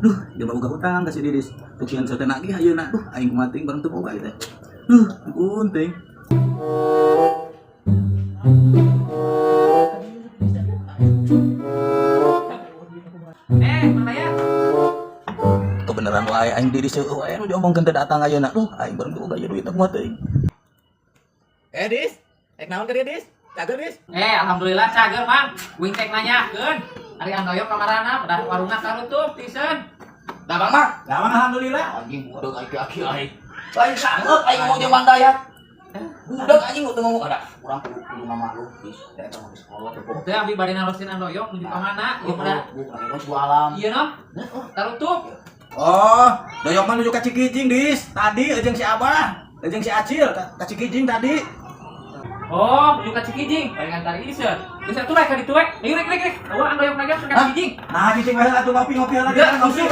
Duh, dia boga hutang ka si Didis. Tuk sieun teh nagih ayeuna. Duh, aing kumaha teuing, barang teu boga ieu teh. Duh, ampun teuing. Eh, Mang Dayat. Kebenaran wae aing Didis heueuh wae nu diomongkeun teh datang ayeuna. Duh, aing barang teu boga ieu duit, kumaha teuing. Eh, Dis, ek naon ka dieu, Dis? Cager, Dis? Eh, alhamdulillah cager, Mang. Wing tek nanyakeun. Ari Andoyok kamarana, pada warungna tarutup pisan. Damang, Mang. Damang, alhamdulillah. Anjing, budak aing aki aing. Lain sanggup aing ngomong jeung Mang Dayat. Budak anjing teu ngomong ada. Urang kudu kudu mama lu, Dis. Da eta mah geus kolot teh. Teu, abi bade narosin Andoyok nuju ka mana? Ieu pada Bukan itu sebuah alam. Iya no? Tarutup. Oh, Doyok mah nuju ka Cikijing, Dis. Tadi jeung si Abah, jeung si Acil ka Cikijing tadi. Oh, nuju ka Cikijing, bari ngantar ieu. Geus atuh rek ka ditu we. Ayo rek rek rek. Awa Andoyok naga ka Cikijing. Nah, cicing we atuh, ngopi-ngopi heula. Enggak, ngopi.